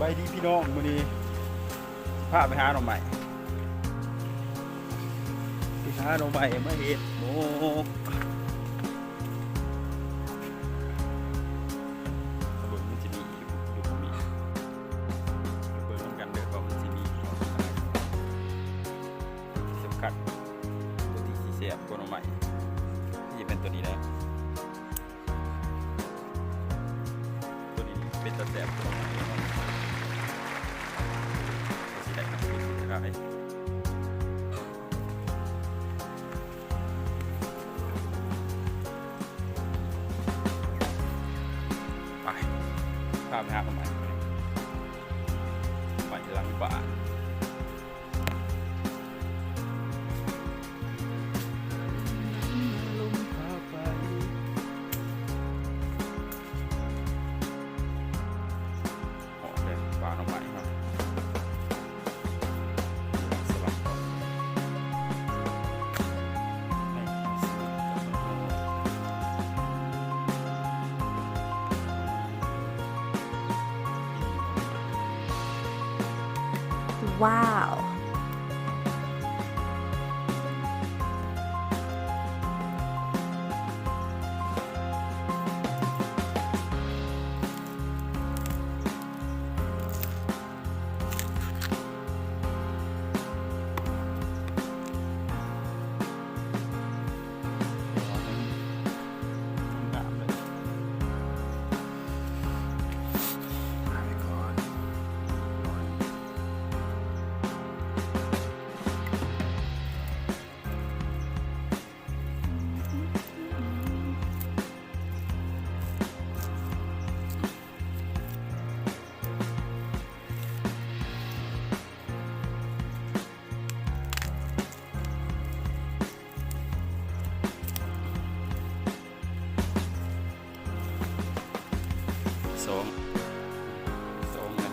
ສະບາຍດີພີ່ນ້ອງ ມື້ນີ້ຊິພາໄປຫາໜໍ່ໄມ້ ໄປຫາໜໍ່ໄມ້ມາເຮັດໝົກ. ເບິ່ງມັນຊິມີຢູ່ ຫຼືບໍ່ມີ ໄປເບິ່ງນຳກັນເດີວ່າມັນຊິມີບໍ່. ທີ່ສຳຄັນ ຕົວທີ່ຊິແຊບກວ່າໜໍ່ໄມ້ ຊິເປັນຕົວນີ້ແຫຼະ. ຕົວນີ້ເປັນຕາແຊບ ຊິໄດ້ນຳໄປຂາຍ. ໄປ ພາໄປຫາໜໍ່ໄມ້ ໄປຫຼັງບ້ານ. ອໍ ແຕ່ປາໜໍ່ໄມ້ເນາະ. ວ້າວ. ສອງ ສອງນະ.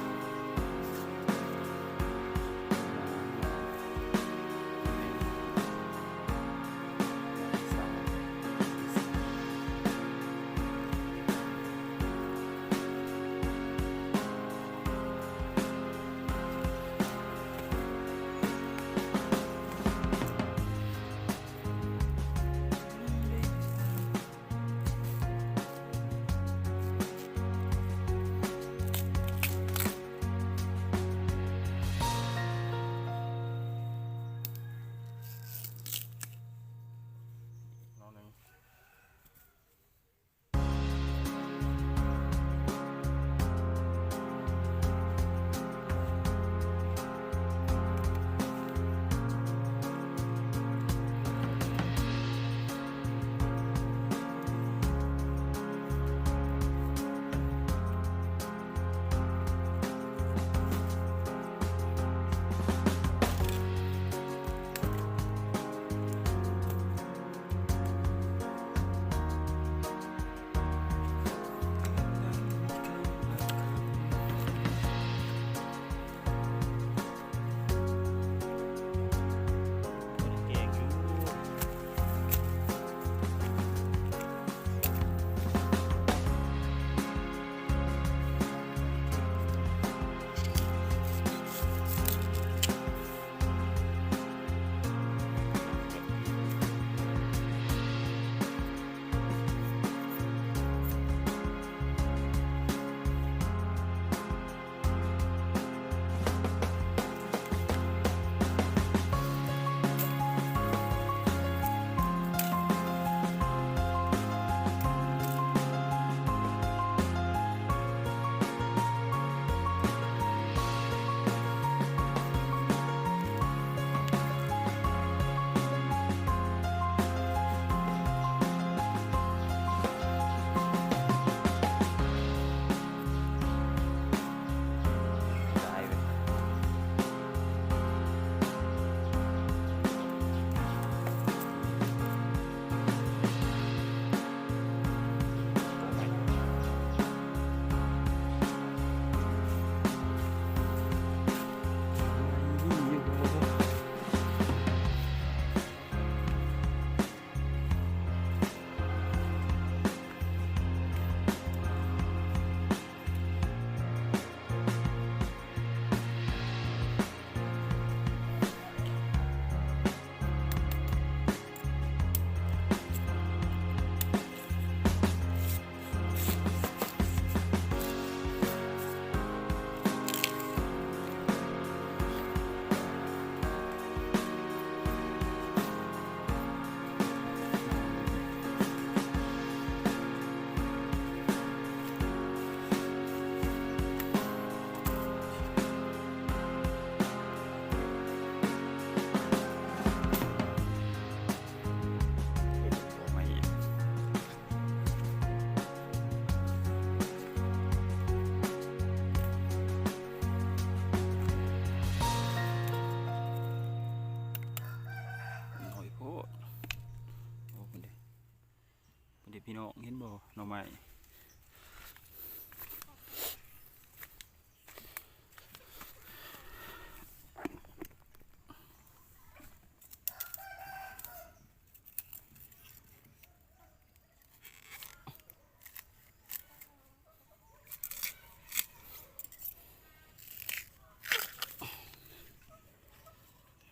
ໄມ້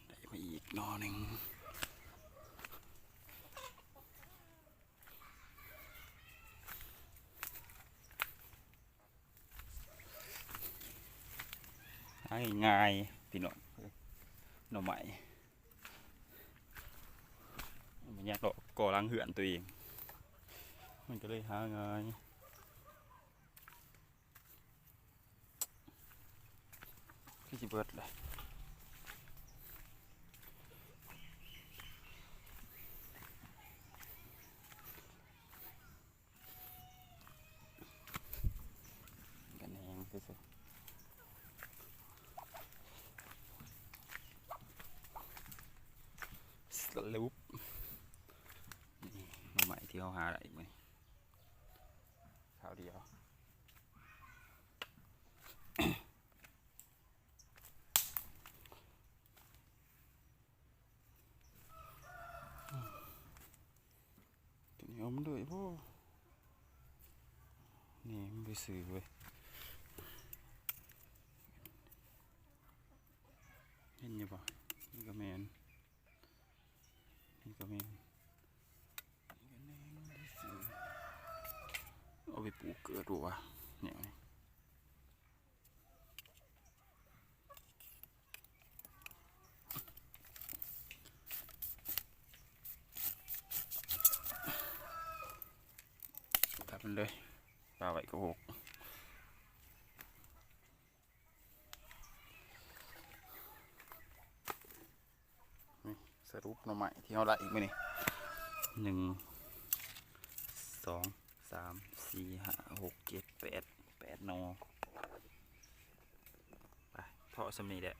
ໄດ້ມາອີກໜໍ່ໜຶ່ງ. ຫາງ່າຍໆ ພີ່ນ້ອງ ໜໍ່ໄມ້ ມັນຢາກເລາະກໍ່ຫຼັງເຮືອນຕົວເອງ ມັນກໍເລີຍຫາງ່າຍ. ຄືຊິເບິດແຫຼະ ກັນແຮງຊື່ໆ ສະຫຼຸບ ນີ້ໜໍ່ໄມ້ທີ່ເຮົາຫາໄດ້ມື້ນີ້ ຄາວດຽວ. ຕົວນີ້ເອົາມັນເລີຍບໍ່? ນີ້ມັນໄປຊື້ເວີຍ ເຫັນຢູ່ບໍ່? ນີ້ກໍແມ່ນ ນີ້ກໍແມ່ນ ນີ້ກໍແມ່ນ ໄປຊື້ ເອົາໄປປູກເກີດບໍ່ວະ ແນວນີ້. ຕັດມັນເລີຍ ປະໄວ້ກະໂຫກ. ນີ້ ສະຫຼຸບໜໍ່ໄມ້ທີ່ເຮົາໄດ້ມື້ນີ້ ໜຶ່ງ ສອງ ສາມ ສີ່ ຫ້າ ຫົກ ເຈັດ ແປດ ແປດໜໍ່. ໄປ ພໍສ່ຳນີ້ແຫຼະ